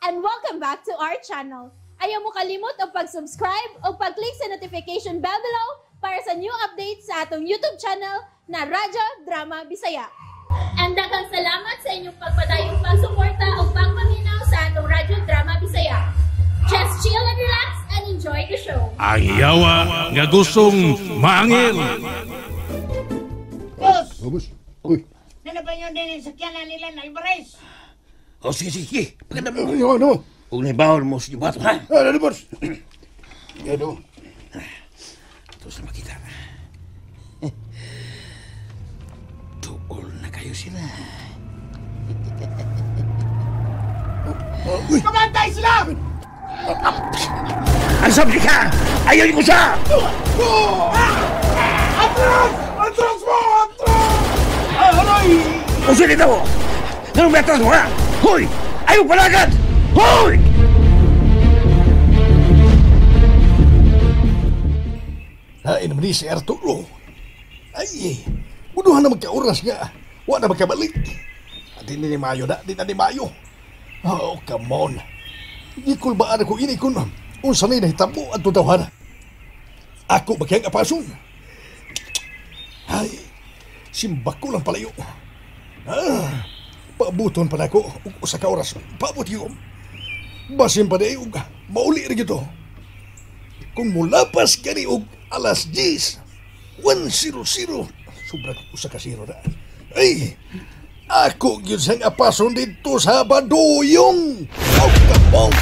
And welcome back to our channel. Ayaw mo kalimot og pag-subscribe o pag-click sa notification bell below para sa new updates sa atong YouTube channel na Radyo Drama Bisaya. And daghang salamat sa inyong pagpadayong pagsuporta o pagpaminaw sa atong Radyo Drama Bisaya. Just chill and relax and enjoy the show. Ang yawa nga gustong maangil. Boss! Boss. Uy. Nalaban yun din yung sakyanan nila na Alvarez. O sige, sige, sige. Paganda mo. Ano, ano? Huwag na ibawal mo sa ibato, ha? Ano, boss? Ano? Ito sa makita. Tuol na kayo sila. Uy! Kamantay sila! Ang sabi ka! Ayaw ko siya! Atras! Atras mo! Atras! Aray! Kung sino ito? Ganun ba atras mo, ha? Hoy! Ayaw palagad! Hoy! Hain naman ni si Arturo. Ay, buduhan na magka-oras nga. Wa na magkabalik. Di na ni Mayo na, di na ni Mayo. Oh, come on. Gikulbaan ako ini kun unsa ni nahitabo adto tawhana. Ako ba kayang apason? Ay, simbako lang palayo. Ah, paabuton pa na ako og usa ka oras. Paabot yun. Basin pa di og mauli ra gito. Kung mulapas kani og alas 10, 1:00, sobra usa ka zero na. Ay, ako gyud sang apason didto sa Baduyong. Oh, come on.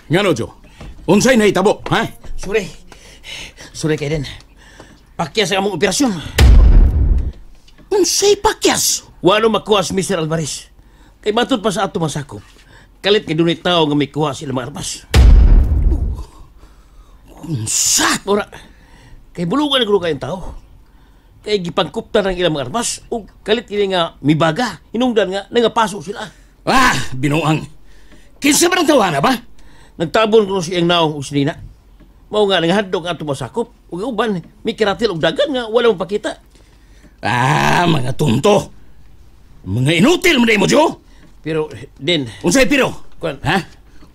Ngano, Jo? Unsay nahitabo, ha? Sorry. Sorry kay Den. Pakyas ang among operasyon. Unsay pakyas? Walo makuha si Mr. Alvarez. Kay matod pa sa ato masakop. Kalit kay dunay tao nga may kuha sila mga armas. Unsa? Ora, kay bulugan na kayong tao. Kay gipangkupta ng ilang mga armas ug kalit kini nga mibaga, hinungdan nga nangapaso sila. Ah, binuang. Kinsa ba ng tawana ba? Nagtabon kuno siyang naong og sinina. Mao nga nangahadlok ang ato masakop ug ang uban may kiratil og dagan nga wala mapakita. Ah, mga tunto. Mga inutil man mo, Jo. Pero din, Unsay piro? Kuan. Ha?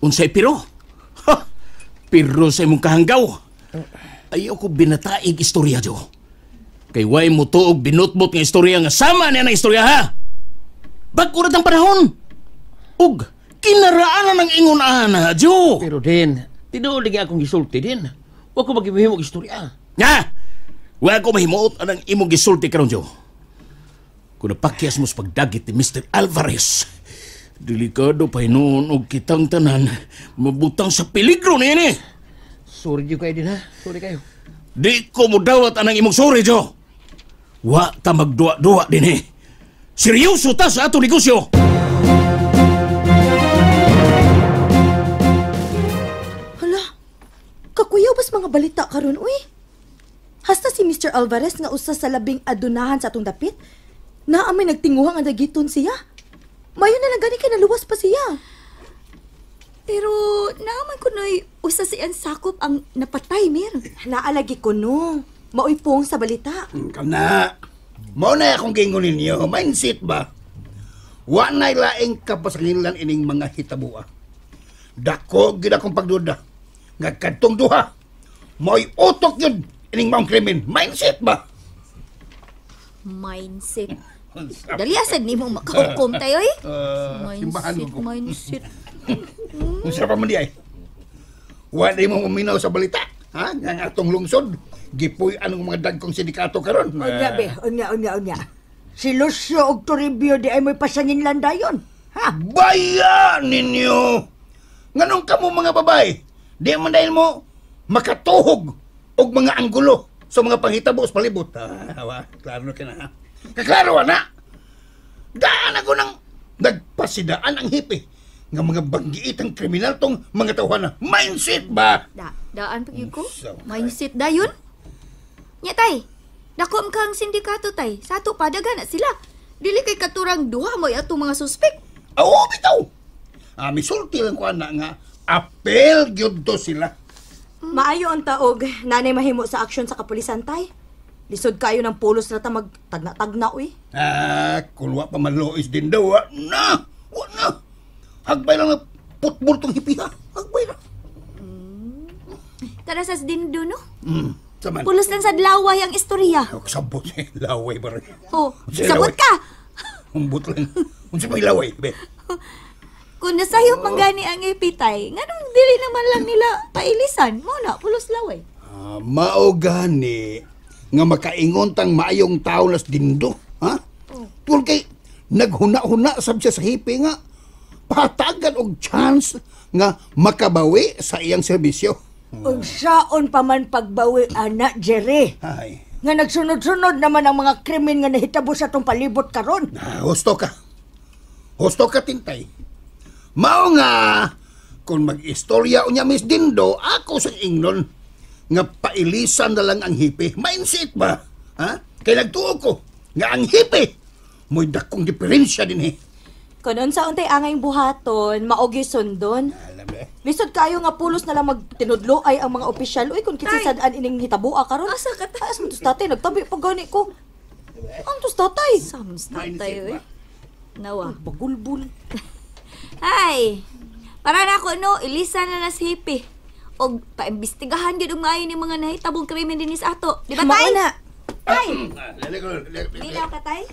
Unsay piro? Ha! Piro sa imong kahanggaw. Ayaw ko binataig istorya, Jo. Kay way mo tuog binutbot nga istorya nga sama niya na istorya, ha? Bag-o na tang panahon. Ug kinaraan na ng ingon ana, Jo. Pero din, tinuod lagi akong gisulti din. Wa ko magimihimo og istorya. Nga! Wa ko mahimuot anang imong gisulti karon, Jo. Kung napakyas mo sa pagdagit ni Mr. Alvarez, delikado pa hinuon og kitang tanan mabutang sa peligro niini. Sorry jud kayo din, ha. Sorry kayo. Di ko mudawat anang imong sorry, Jo. Wa ta magduwa-duwa din eh. Seryoso ta sa ato negosyo. Hala, kakuyaw bas mga balita karon uy. Hasta si Mr. Alvarez nga usa sa labing adunahan sa atong dapit, naa may nagtinguha nga dagiton siya. Mayo na lang gani kay naluwas pa siya. Pero naaman ko no'y usa si ang sakop ang napatay, Mir. Naalagi ko no. Maoy pong sa balita. Kana, mao na akong giingon ninyo, mindset ba? Wa na'y laing kapasangilan ining mga hitabua. Dako gyud akong pagduda nga kadtong duha mao'y utok yun ining maong krimen. Mindset ba? Mindset. Dali asad nimo makahukom tayo eh. Simbahan Mindset, ko. mindset. Unsa pa man di ay? Wa na mo maminaw sa balita, ha? Nga ang atong lungsod gipuy-an ang mga dagkong sindikato karon. Unya be, unya unya unya. Si Lucio og Toribio di ay mo'y pasanginlan dayon. Ha? Baya ninyo! Nganong kamo mga babae, di man dahil mo makatuhog og mga anggulo sa mga panghitabo sa palibot. Ah, wa, klaro na ka na, ha? Kaklaro na! Daan ako nang nagpasidaan ang hipi nga mga banggiitang kriminal tong mga tawhana. Mindset ba? Daan pag ko. So, Mindset dayon. Nya tay. Dako kang sindikato tay. Sa ato pa dagan na sila. Dili kay katurang duha mo atong mga suspek. Oo, bitaw! Ah, misulti lang ko ana nga apel gyud to sila. Maayo ang taog, nanay mahimo sa aksyon sa kapulisan tay. Lisod kayo ng pulos na ta magtagna-tagna, uy. Ah, kung wa pa maluis din daw, wa na! Wa na! Hagbay lang na putbol tong hipiha. Hagbay lang. Tara sa Dindo, no? Saman. Pulos lang sa laway ang istorya. Oh, sabot eh. Laway ba rin? Oh, Unsay sabot laway? ka! Humbot lang. Unsa may laway, be? Kung nasayop man gani ang ipitay, nganong dili naman lang nila pailisan? Mo na, pulos laway. Ah, mao gani nga makaingon tang maayong tao nas Dindo, ha? Tungod kay naghuna-huna sab siya sa hipi nga patagan og chance nga makabawi sa iyang serbisyo. Unsaon pa man pagbawi, ana, Jerry. Ay, Nga nagsunod-sunod naman ang mga krimen nga nahitabo sa atong palibot karon. ah, husto ka. Husto ka, Tintay. Mao nga, kung mag-istorya unya Miss Dindo, ako sa ingnon nga pailisan na lang ang hipi. Mindset ba? Ha? Kay nagtuo ko nga ang hipi mo'y dakong diferensya din eh. Kung unsa untay angay buhaton, maogi sundon. Alam eh. Lisod kayo nga pulos na lang magtinudlo ay ang mga opisyal. Uy, kung kitsa sad-an ining hitaboa karon. Asa ka ta? Ay, asmo tos tatay, nagtabi pa gani ko. Ang tos tatay. Sams tatay, uy. Nawa. Bagulbul. Ay, para na ako, no, ilisan na nas hipi. Og paimbestigahan gyud og maayo ni mga nahitabong krimen dinhi sa ato. Di ba, tay? Mao na. Tay! Bilaw ka, tay?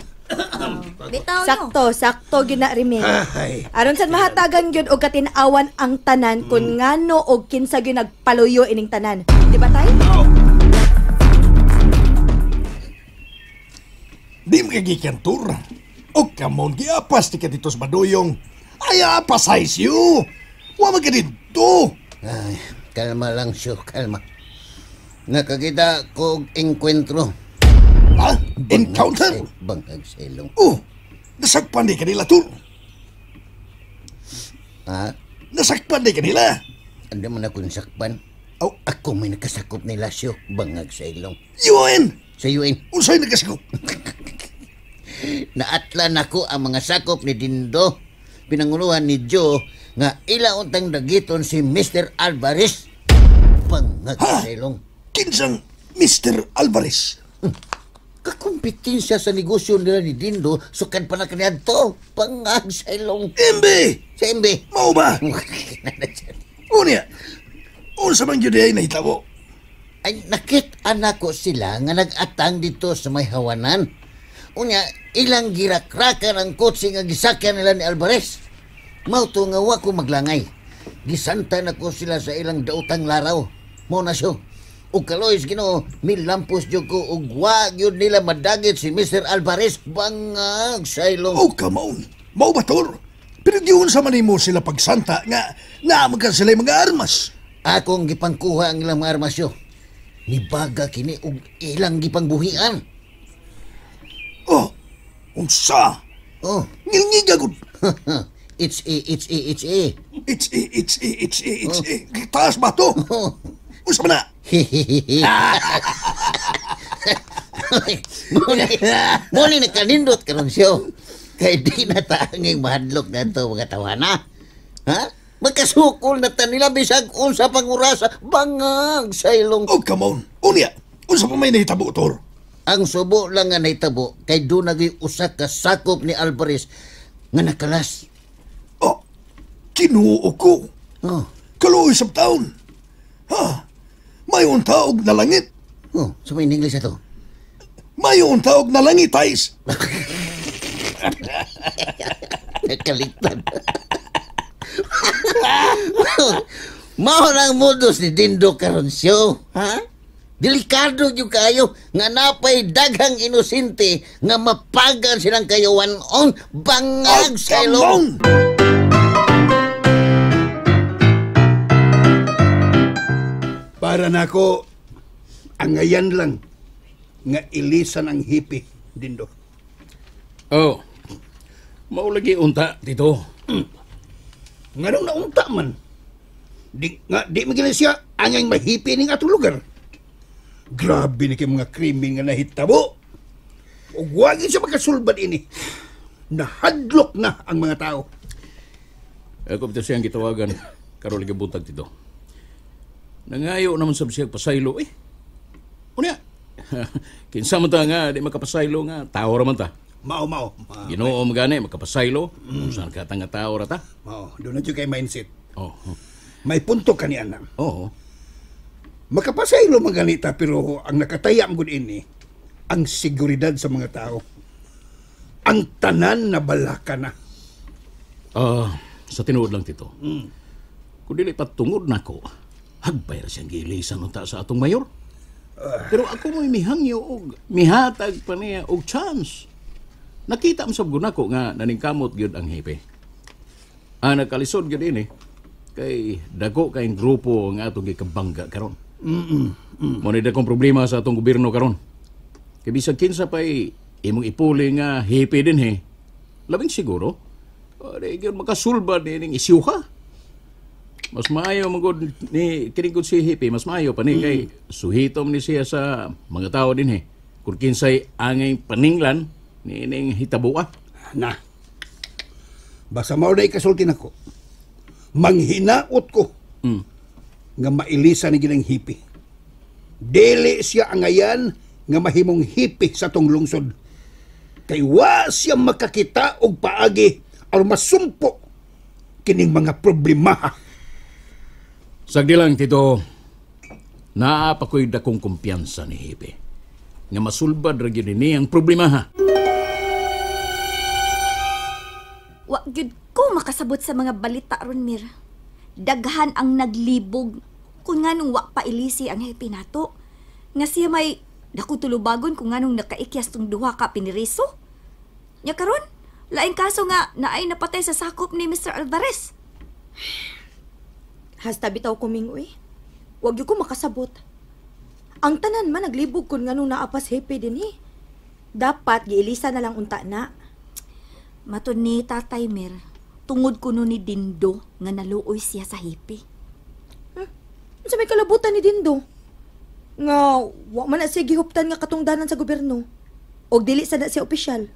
Bitaw, no? Sakto, sakto gina Remy. Ay, Aron sad mahatagan gyud og katin-awan ang tanan kun ngano og kinsa gyud nagpaluyo ining tanan. Di ba tay? Di mo kagikan tur. O kamon, giapas ni ka dito sa Baduyong. Ay, apas size you. Wa man ka dito. Ay, kalma lang siyo, kalma. Nakakita ko og engkwentro. Ha? Encounter? Bangag sa ilong. Oh, nasakpan di kanila tur. Ha? Nasakpan di kanila. Ano man akong sakpan? Aw. Ako may nakasakop nila siyo, bangag sa ilong. UN! Sa UN, Unsay nakasakop? naatlan ako ang mga sakop ni Dindo. Pinanguluhan ni Joe nga ila untang dagiton si Mr. Alvarez. Bangag Ha? sa ilong. Kinsang Mr. Alvarez. Kakumpetensya sa negosyo nila ni Dindo, sukan pa na kaniadto. Bangag sa ilong. MB! Sa MB. Mao ba? Unya, unsa man gyud ay nahitabo? Ay, nakit-an nako sila nga nag-atang dito sa may hawanan. Unya, ilang girakrakan ang kotse nga gisakyan nila ni Alvarez. Mao to nga wa ko maglangay. Gisanta nako sila sa ilang daotang laraw. Mao na siyo. Ug kaloys Ginoo, milampos jud ko ug wa gyud nila madagit si Mr. Alvarez bangag sa ilong. Oh, come on. Mao ba tur? Pero giun sa man nimo sila pagsanta nga naa man ka sila mga armas. Akong gipangkuha ang ilang mga armasyo. Nibaga kini og ilang gipangbuhian. Oh, unsa? Oh. Ngilngiga gud. It's A, it's A, it's A. It's A, it's A, it's A, it's A. Taas ba to? Oh. Unsa man na? Muli nakanindot karon siyo. Kay di na taanging mahadlok na to mga tawana. Ha? Magkasukol na ta nila bisag unsa pang orasa bangag sa ilong. Oh, come on. Unya, unsa pa may nahitabo tor? Ang subo lang nga nahitabo kay doon naging usa ka sakop ni Alvarez nga nakalas. Oh, Kinuo ko. Oh. Kaluoy sa taon. Ha? Mayon taog na langit. Oh, sa may English ato. Mayon taog na langit, tais. Nakaligtan. Mao na ang modus ni Dindo karon siyo, ha? Delikado jud kaayo nga napay daghang inosente nga mapagan silang kayawan on bangag sa ilong. Para nako angayan lang nga ilisan ang hipi, Dindo. Oh. Maulagi unta, Tito. Nganong naunta man? Di nga di man gina siya angay mahipi ning atong lugar. Grabe ni kay mga krimen nga nahitabo. Ug wa gyud siya makasulbad ini. Nahadlok na ang mga tao. Ako bitaw siyang gitawagan karon lagi buntag, Tito. Nangayo naman sab siya pasaylo eh. Unya, Kinsa man ta nga di makapasaylo nga tao ra man ta. Mao mao. Ginoo man gani makapasaylo kung saan ka nga tao ra ta. Mao, doon na jud kay mindset. Oh. May punto ka ni ana. Oo. Makapasaylo man ganita pero ang nakataya man gud ini ang seguridad sa mga tao. Ang tanan na balaka na. Sa tinuod lang tito. Kung dili pa tungod nako, hagbay ra siyang giilisan unta sa atong mayor. Pero ako mo'y mihangyo og mihatag pa niya og chance. Nakita mo sa nako nga naningkamot gyud ang hepe. Ang nakalisod gyud ini kay dako kayong grupo ang atong gikabangga karon. Mo ni dakong problema sa atong gobyerno karon. Kay bisag kinsa pa'y imong ipuli nga hepe din he. Labing siguro, di gyud makasulba ni ning isyuha. Mas maayo magod ni kining gud si hepe, mas maayo pa ni kay suhitom ni siya sa mga tao din he. Kung kinsay angay paninglan ni ning hitabua. Na. Basta mao na ikasulti nako. Manghinaot ko nga mailisa ni ginang hipi. Dili siya angayan nga mahimong hipi sa tong lungsod. Kay wa siya makakita og paagi aron masumpo kining mga problema. Sagdi lang, Tito. Naa pa ko'y dakong kumpiyansa ni Hepe. Nga masulbad ra gyud ni ang problema ha. Wa gyud ko makasabot sa mga balita ron, Mir. Daghan ang naglibog kung nganong wa pa ilisi ang hepe nato. Nga siya may dako tulubagon kung nganong nakaikyas tong duha ka piniriso. Nya karon, laing kaso nga naay napatay sa sakop ni Mr. Alvarez. Hasta bitaw kuming uy. Wag gyud ko makasabot. Ang tanan man naglibog kun nganong naapas hepe dinhi. Dapat giilisa na lang unta na. Matud ni Tatay Mir, tungod kuno ni Dindo nga naluoy siya sa hepe. Unsa may kalabutan ni Dindo? Nga wa man na siya gihuptan nga katungdanan sa gobyerno. Og dili sa na siya opisyal.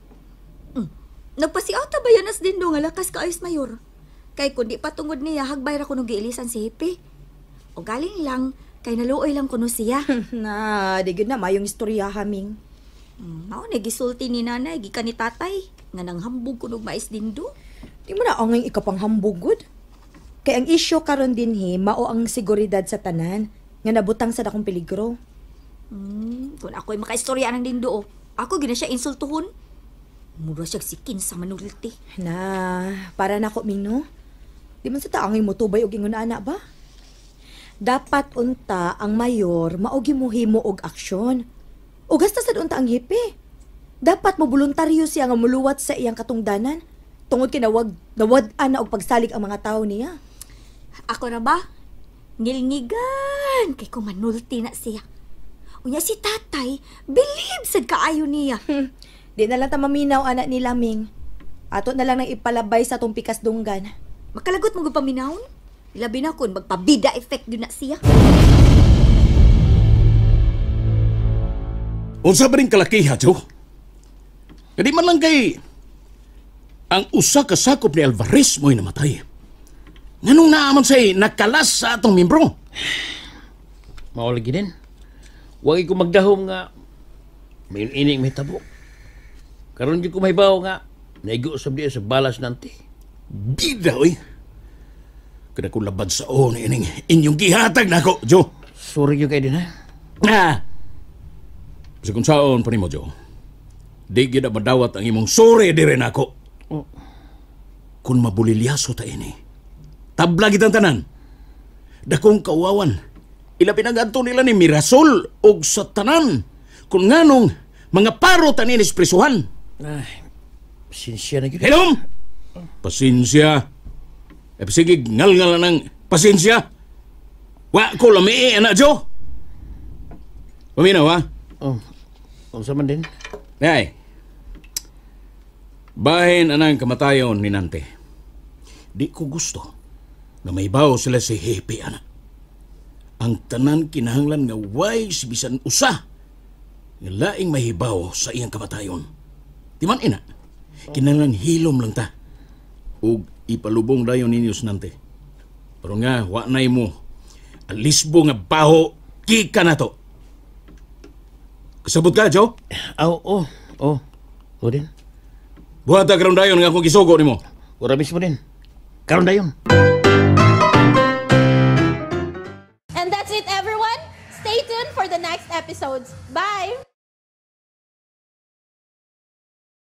Nagpasiata ba yan as Dindo nga lakas kaayos mayor? Kay kundi patungod niya hagbay ra kuno giilisan si hepe. O galing lang kay naluoy lang kuno siya. Na, di gyud na mayong istorya haming. Mao na gisulti ni nanay gikan ni tatay nga nanghambog kuno mais Dindo. Di mo na angay ikapanghambog gud. Kay ang isyu karon dinhi mao ang seguridad sa tanan nga nabutang sa dakong peligro. Kung ako'y makaistorya ng Dindo, oh, ako gina siya insultuhon. Mura siya sikin sa manulti. Na, para nako Mino. Di man sa taangay mo tubay og ingon ana ba? Dapat unta ang mayor mao gimuhimo og aksyon. Og hasta sad unta ang hepe. Dapat mo voluntaryo siya nga muluwat sa iyang katungdanan tungod kay nawad-an na og pagsalig ang mga tawo niya. Ako na ba? Ngilngigan kay ko manulti na siya. Unya si tatay, believe sad kaayo niya. Di na lang ta maminaw ana ni Laming. Ato na lang nang ipalabay sa atong pikas dunggan. Makalagot mo gud paminawon. Labi na kun magpabida effect gyud na siya. Unsa ba rin kalakiha, Joe? Kadi man lang kay ang usa ka sakop ni Alvarez mo'y namatay. Nganong naaman say nakalas sa atong membro? Mao lagi din. Wag ko magdahom nga may ining mahitabo. Karon jud ko mahibaw nga naigo sab diya sa balas nanti. Bida oy. Kada ko labad sa on ining inyong gihatag nako, Joe. Sorry gyud kay din ha. Ah. Sa kung saon pa nimo, Joe. Di gyud madawat ang imong sorry dire nako. Oh. Kung mabulilyaso ta ini, tabla kitang tanan. Dakong kauwawan. Ila pinagadto nila ni Mirasol og sa tanan. Kung nganong mga paro taninis prisuhan. Ay, pasensya na gyud. Hello? Pasensya. E sige, ngal-ngal ng pasensya. Wa ko lamii, anak Joe. Paminaw, ha? Oh, unsa man din? Ay, bahin anang kamatayon ni Nante. Di ko gusto na may bawo sila si Hepe, anak. Ang tanan kinahanglan nga wise bisan usa nga laing mahibaw sa iyang kamatayon. Di man ina, kinahanglan hilom lang ta. Ug ipalubong dayon ninyo sa Nante. Pero nga, wa nay mo. Alisbo nga baho, kika na to. Kasabot ka, Joe? Aw, oh, oh. O din. Buhat karon dayon nga akong gisugo nimo. Ora mismo din. Karon dayon. And that's it, everyone. Stay tuned for the next episodes. Bye!